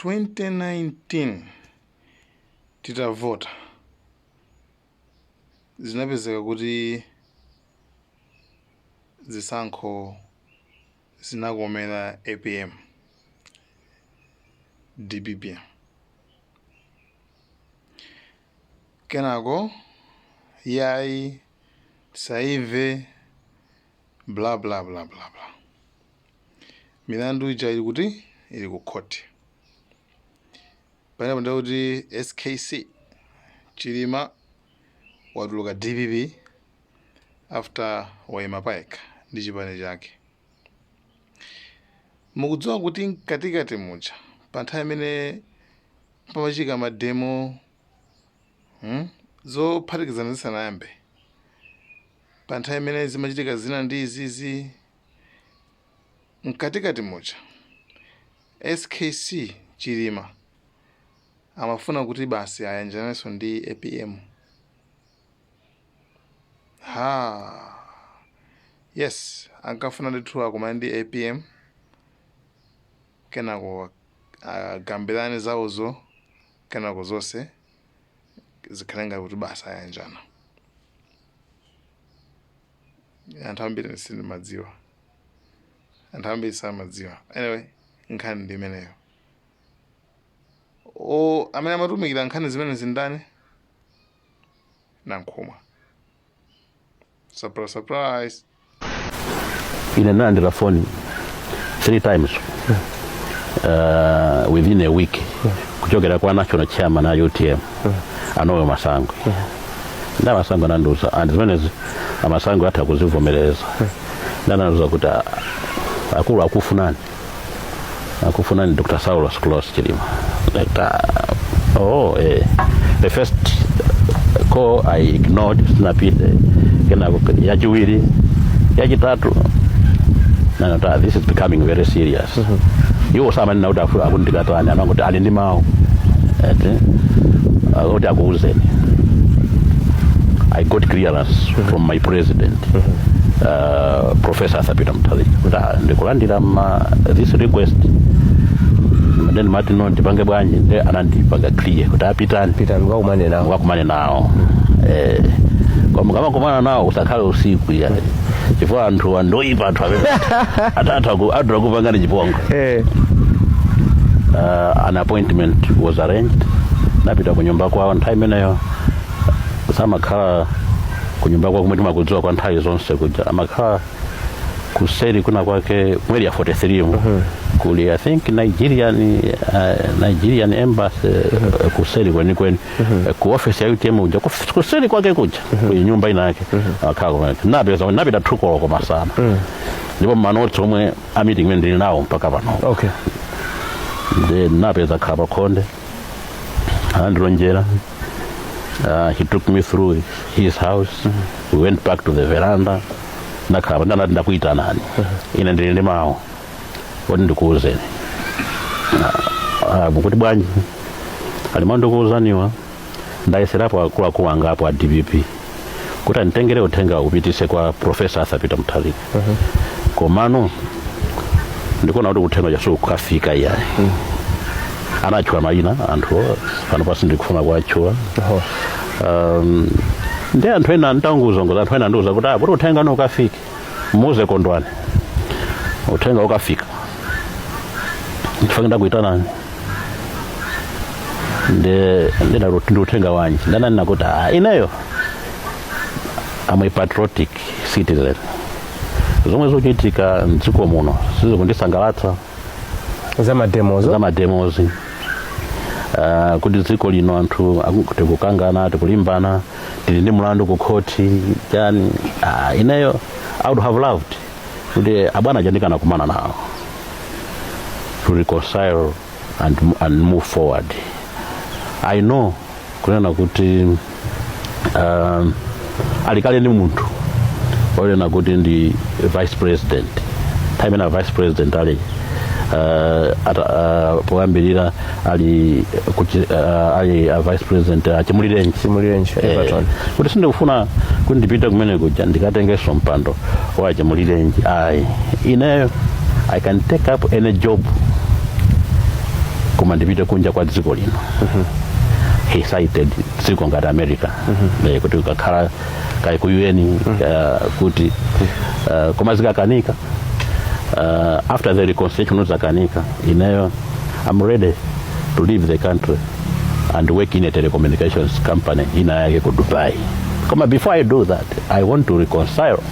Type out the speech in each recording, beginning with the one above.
2019 titavota, zinapezeka kuti zisankho zinakomera APM, DPP. Kenako yayi, tisaive, bla bla bla bla bla. Milandu ija ili kuti? Ili ku court. Pamenepo ndikuti SKC Chilima watuluka DPP after waima payekha ndi chipani chake. Mukudziwa kuti mkatikati muja, pa nthawi imene pamachitika mademo, Zophatikizana zisanayambe, pa nthawi imene zimachitika zina ndi izizi, mkatikati muja SKC Chilima amafuna kuti basi ayanjanenso ndi APM. Ha, yes, ankafuna ndithu akumane ndi APM, kenako agambirane zawozo, kenako zonse zikhale ngati kuti basi ayanjana. Anthu ambiri sindimadziwa, anthu ambiri samadziwa. Anyway, nkhani ndi imeneyo. O amene amatumikira nkhani zimenezi ndani? Nankhumwa. Surprise, surprise. Ine nalandira phone three times within a week kuchokera kwa national chairman a UTM, a Noel Masangwi. Nda Masangwi anandiuza, and zimenezi amasangwi atha kuzivomereza, ndanandiuza kuti, "Ah, akulu akufunani, akufunani Dr. Saulos Klaus Chilima." Like, oh, eh. The first call I ignored, sinapite. Kenako yachiwiri, yachitatu, nanota this is becoming very serious. Iwo samanena kuti akuti ndikatani, anangoti ali ndi mawu eti akuti akuuzeni. I got clearance from my president, Professor Arthur Peter Mutharika, kuti ndikulandira ma this request. Then mati, "No, ndipange bwanji?" Nde anandipanga clear kuti apitani. Pitani mukakumane nawo. Mukakumane nawo, koma mukamakumana nawo usakhale usiku ya, chifukwa anthu andoyipa, anthu amene atatha atha kupangani chipongwe. An appointment was arranged, napita ku nyumba kwawo. Nthawi imeneyo samakhala ku nyumba kwawo kumwe timakudziwa kwa nthawi zonse kuja, amakhala kuseri kuna kwake mu Area 43 mu kuli, I think, Nigerian embassy, kuseri kwenikweni, ku office ya UTM kuja, kuseri kwake kuja ku nyumba ina yake akhala kumene. Napeza, napita 2 koloko masana, ndipo manotsi omwe a meeting imene ndili nawo mpaka pano. Then napeza akhala pakhonde, anandilonjera. He took me through his house. We went back to the veranda, nakhala. Ndanati, "Ndakuitanani, ine ndili ndi mawu oti ndikuuzeni." "Mukuti bwanji?" "Alima ndikuuzaniwa, ndayeserapo akuluakulu angapo a DPP kuti anditengere uthenga upitise kwa Professor Arthur Peter Mutharika, komano ndikuona kuti uthenga chasu ukafika iyayi." Anatchula mayina anthu, pano pasi ndikufuna kuwatchula. Ndi anthu ena ntanguzongoza, anthu ena andiuza kuti, "Ah, kuti uthenga no ukafike, muze Kondwani uthenga ukafika." Ndifake ndakuitanani. Ndi uthenga wanji? Ndananena kuti, "Ah, ineyo I'm a patriotic citizen. Zomwe zikuchitika mdziko muno sizikundisangalatsa." Za mademozo? Za mademozi, kuti dziko lino anthu tikukangana, tikulimbana, tili ndi mlandu ku khoti chani. Ineyo I would have loved kuti abwana chandikana kumana nawo to reconcile and move forward. I know kunena kuti alikale ndi munthu onena kuti ndi vice president, nthawi imene vice president ali poyambirira ali ali a vice president Chimulirenji. Chimulirenji Everton. Kuti sindikufuna kuti ndipite kumene kuja ndikatengenso mpando wa Chimulirenji, ayi. Ineyo I can take up any job, Koma ndipite kunja kwa dziko lino. He cited dziko ngati America, kuti ukakhala kai ku UN, kuti koma zikakanika, after the reconciliation zakanika, ineyo I'm ready to leave the country and work in a telecommunications company ina yake ku Dubai. Koma before I do that, I want to reconcile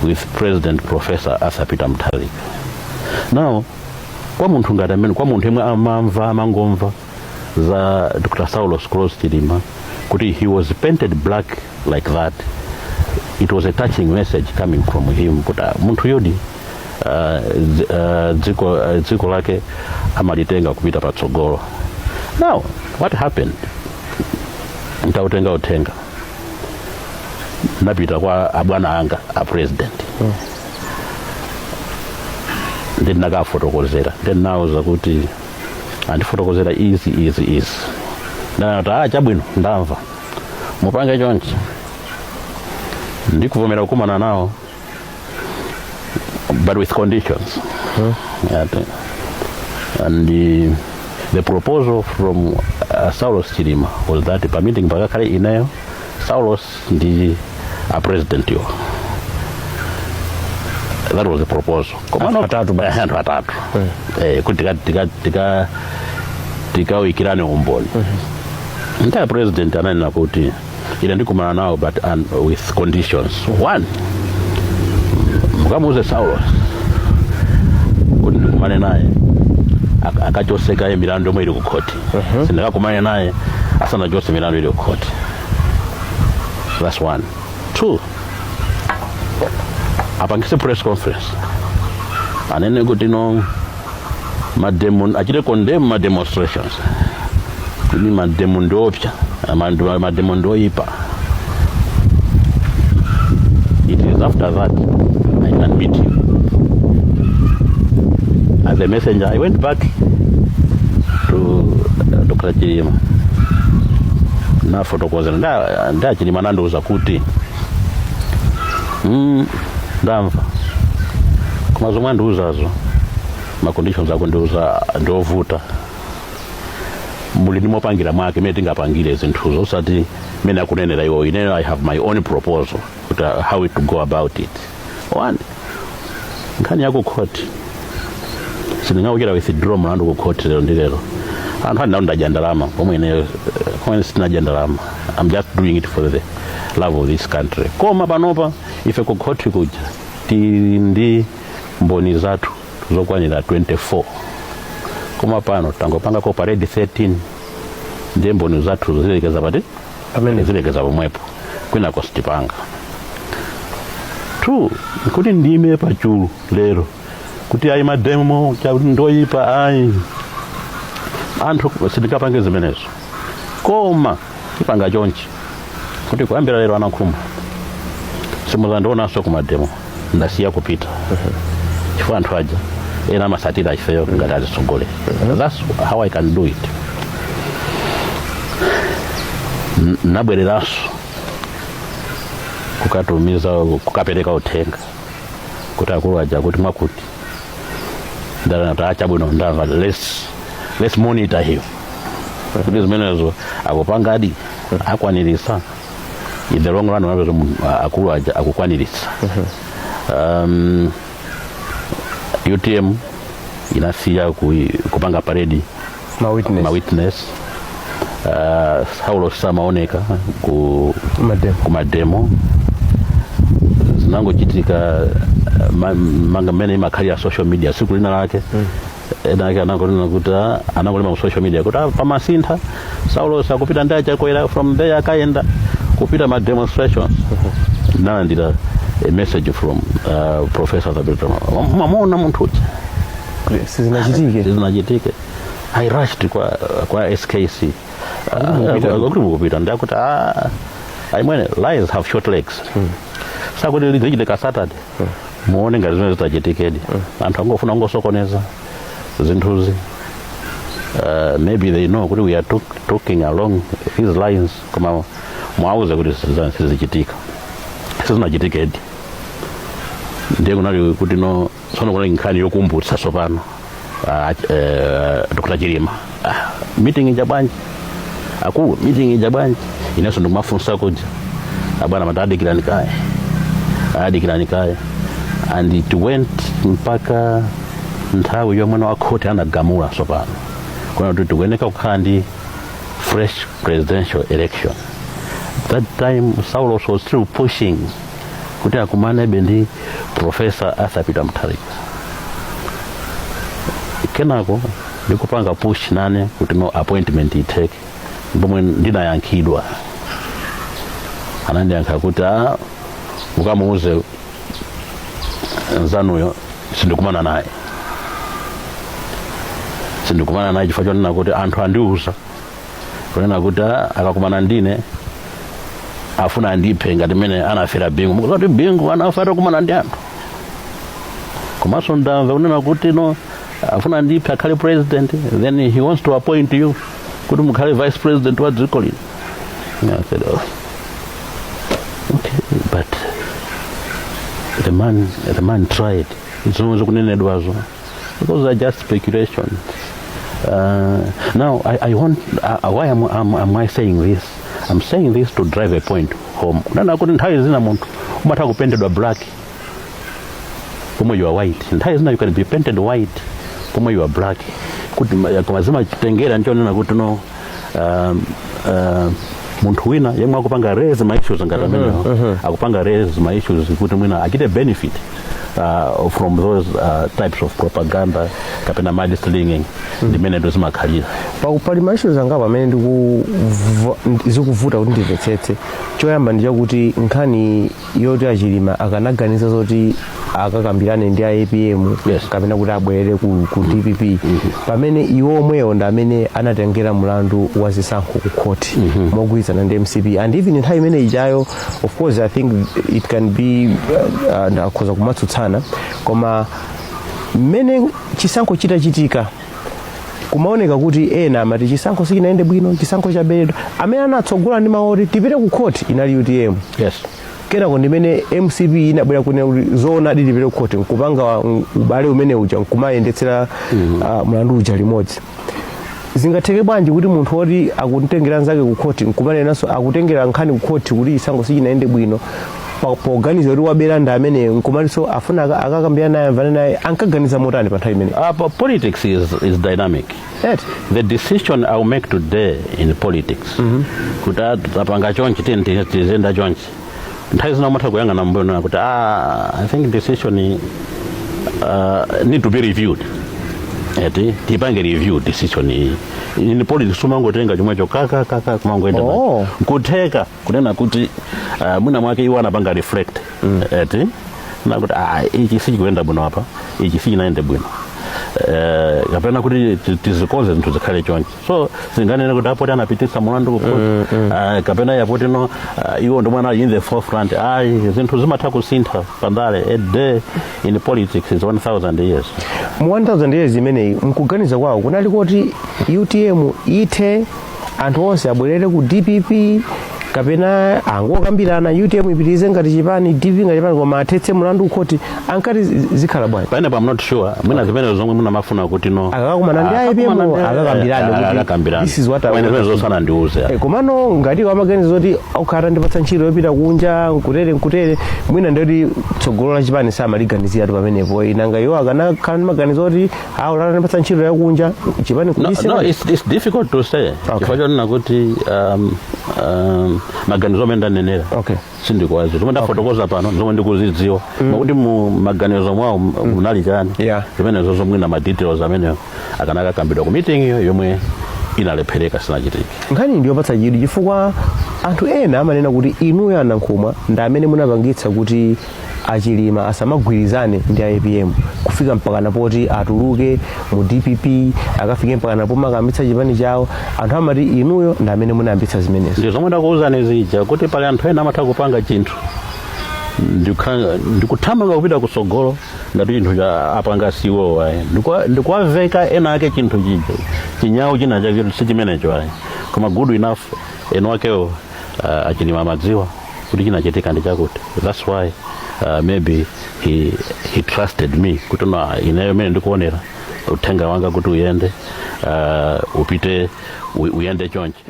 with President Professor Arthur Peter Mutharika. Now, kwa munthu ngati amene, kwa munthu yemwe amamva, amangomva za Dr Saulos Klaus Chilima kuti he was painted black like that, it was a touching message coming from him kuti munthu yodi dziko lake amalitenga kupita patsogolo. Now, what happened, ntautenga uthenga, napita kwa abwana anga a president. Ndinakafotokozera, ndinawuza kuti andifotokozera izi, izi, izi. Ndanati, "Ah, chabwino, ndamva. Mupange chonchi, ndikuvomera kukumana nawo, but with conditions." And the proposal from Saulos Chilima was that pa meeting pakakhale ineyo, Saulos ndi a president yo. That was the proposal. Koma Anthu atatu basi. Anthu atatu, kuti tikawikirane umboni. Nta president ananena kuti ine ndikumana nawo, but with conditions. One, mukamuuze Saulos kuti ndikumane naye akachoseka milandu yomwe ili ku khoti. Sindikakumane naye asanachose milandu ili ku khoti. That's one. Two, apangise press conference, anene kuti no mademo, achite condemn ma demonstrations, kuti mademo ndiopsa, mademo ndioipa. It is after that I can meet you. As a messenger, I went back to Dr Chilima, nafotokozera. Nda Chilima nandiuza kuti, ndamva, koma zomwe andiuzazo, ma conditions akundiuza ndiovuta. Muli ndimopangira mwake mene tingapangire zinthuzo, usati mene akunenera iwo. Ineyo I have my own proposal kuti how to go about it. One, nkhani yaku court, sindingawukira withdraw mlandu ku court lero ndi lero. Anthu andinawo ndadya ndalama, pomwe ineyo pomwe sitinadya ndalama. I'm just doing it for the love of this country. Koma panopa ife ku court kuja tili ndi mboni zathu zokwanira 24, koma pano tangopanga ko parade 13. Ndiye mboni zathu zilekeza pati? Pamene. Zilekeza pomwepo, kwinako sitipanga. Two, kuti ndime pachulu lero kuti ayi, mademo ndoyipa, ayi, anthu sindingapange zimenezo. Koma ipanga chonchi, kuti kuyambira lero, anankhumwa, simuzandionanso kumademo. Ndasiya kupita chifukwa anthu aja ena amasatira ifeyo ngati azitsogolera. That's how I can do it. Nabwereranso kukatumiza, kukapereka uthenga kuti akulu aja kuti mwakuti. Ndanati, "Achabwino, ndamva. Let's monitor him kuti zimenezo akupangadi, akwanirisa." In the long run, unapeza akulu aja akukwanirisa. UTM inasiya kupanga parade ma witness. Ma witness. Saulo samaoneka ku mademo. Ku mademo. Zinangochitika manga mmene imakhalira social media. Siku lina lake ena ake anangonena kuti anangolema mu social media kuti pamasintha Saulo sakupita ndi achakwera, from there akayenda kupita ma demonstrations. Nalandira a message from Professor Thabito, "Mamuona munthu uja?" Sizinachitike. Sizinachitike. I rushed kwa SKC. Mukupita. Kuti mukupita, ndakuti, "Ah, aimwene, lies have short legs." Sakuti lichitika Saturday, muone ngati zimene zitachitikedi. Anthu angofuna ngosokoneza zinthuzi. Maybe they know kuti we are talking along these lines, koma mwauze kuti sizichitika. Sizinachitikedi. Ndiye kunali kuti no, tsono kunali nkhani yokumbutsa tsopano. Dr. Chilima, meeting ija bwanji akulu, meeting ija bwanji? Inenso ndikumafunsa kuja, abwana mati adikirani kaye, adikirani kaye. And it went mpaka nthawi yomwe wa khoti anagamula tsopano kuna kuti tikuyeneka kukhala ndi fresh presidential election. That time Saulos was still pushing kuti akumanebe ndi Professor Arthur Peter Mutharika. Kenako ndikupanga push nane kuti no, appointment iteke, pomwe ndinayankhidwa, anandiyankha kuti a mukamuuze nzanuyo sindikumana naye, sindikumana naye chifukwa chonena kuti anthu andiuza kunena kuti akakumana ndine afuna andiphe ngati mmene anafera Bingu. Mukuti Bingu anafa atakumana ndi anthu, komanso ndamva kunena kuti no, afuna andiphe akhale president, then he wants to appoint you kuti mukhale vice president wa dziko lino. I said, "Oh, okay, but the man tried." Zomwe zikunenedwazo, those are just speculations. Now I want why am I saying this? I'm saying this to drive a point home kunena kuti nthawi zina munthu umatha kupentedwa black pomwe you are white. Nthawi zina you can be painted white pomwe you are black. Kuti koma zimachitengera nchonena kuti no, munthu wina yemwe akupanga raise ma issues ngati amenewo, akupanga raise ma issues kuti mwina achite benefit from those types of propaganda kapena mudslinging, ndimene ndo zimakhalira. Pali ma issues angapo amene zikuvuta kuti ndimvetsetse. Choyamba ndi chakuti nkhani yoti achilima akanaganiza zoti akakambirane ndi a APM kapena kuti abwerere ku DPP, pamene iwo omwewo ndi amene anatengera mulandu wa zisankho ku khoti mogwirizana ndi MCP. And even nthawi imene ijayo, of course I think it can be akhoza kumatsutsana, koma mmene chisankho chitachitika kumaoneka kuti ena amati chisankho sichinayende bwino, chisankho chaberedwa. Amene anatsogola ndi mawu oti tipite ku khoti inali UTM. Kenako ndimene MCP inabwera kunena kuti zoona tipite ku khoti, nkupanga ubale umene uja, nkumayendetsera mlandu uja limodzi. Zingatheke bwanji kuti munthu woti akutengera nzake ku khoti nkumanenanso akutengera nkhani ku khoti kuti chisankho sichinayende bwino, poganiza kuti wabera ndi ameneyo, nkumatinso afuna akakambirana naye, amvane naye? Ankaganiza motani pa nthawi imeneyi? But politics is dynamic. Eti. The decision I will make today in politics kuti tapanga chonchi, tiyeni tizenda chonchi, nthawi zina umatha kuyang'ana mbuyo nona kuti I think decision need to be reviewed, eti tipange review decision iyi. In politics umangotenga chomwecho kaka kaka kumangoenda. Nkutheka kunena kuti mwina mwake iwo anapanga reflect, eti nakuti ichi sichikuyenda bwino apa, ichi sichinayende bwino, kapena kuti tizikonze zinthu zikhale chonchi. So singanene kuti apoti anapitisa mulandu ku court, kapena yapoti no, iwo ndi mwana in the forefront. Ayi, zinthu zimatha kusintha pandale. A day in politics is 1000 years. Mu 1000 years imeneyi, mkuganiza kwawo kunali kuti UTM ithe, anthu onse abwerere ku DPP, kapena angokambirana, UTM ipitirize ngati chipani, DPP ngati chipani, koma athetse mlandu kukhoti? Ankati zikhala bwanji? Pamenepo I'm not sure. Mwina zimene zomwe munamafuna kuti no, Akakumana ndi akakumana APM, akakambirane kuti akakambirane. this is what I Mwina want. zimene zosana ndiuze. Komano ngati amaganiza zoti akukhala ndipatsa ntchito yopita kunja, nkutere nkutere, mwina ndoti tsogolo la chipani samaliganiziratu pamenepo. Inanga iwo akanakhala ndi maganizo oti awo ndipatsa ntchito yakunja, chipani No, kubise? no, it's difficult to say. Chifukwa chonena kuti maganizo amene ndanenera sindikuwaziwa. Zomwe ndafotokoza pano zomwe ndikuzidziwa, makuti mu maganizo mwawo munali chani, zimenezo zomwe ma details ameneyo akanakakambidwa ku meeting iyo yomwe inalephereka, sinachitike. Nkhani ndiyopatsa chidwi chifukwa anthu ena amanena kuti inuyo anankhumwa ndi amene munapangitsa kuti achilima asamagwirizane ndi APM, kufika mpakana poti atuluke mu DPP, akafike mpakana pomakambitsa chipani chawo. Anthu amati inuyo ndi amene munayambitsa zimenezo. Ndi zomwe ndakuwuzani zija kuti pali anthu ena amatha kupanga chinthu ndikuthamanga kupita kutsogolo ngati chinthu cha apanga siwo ayi. Ndikuwaveka ena ake chinthu chija chinyawu china chake si chimenecho ayi. Koma good enough eno akewo achilima amadziwa kuti chinachitika ndi chakuti. That's why maybe he trusted me kuti no, ineyo mene ndikuonera Uthenga wanga kuti uyende, upite, uyende chonchi.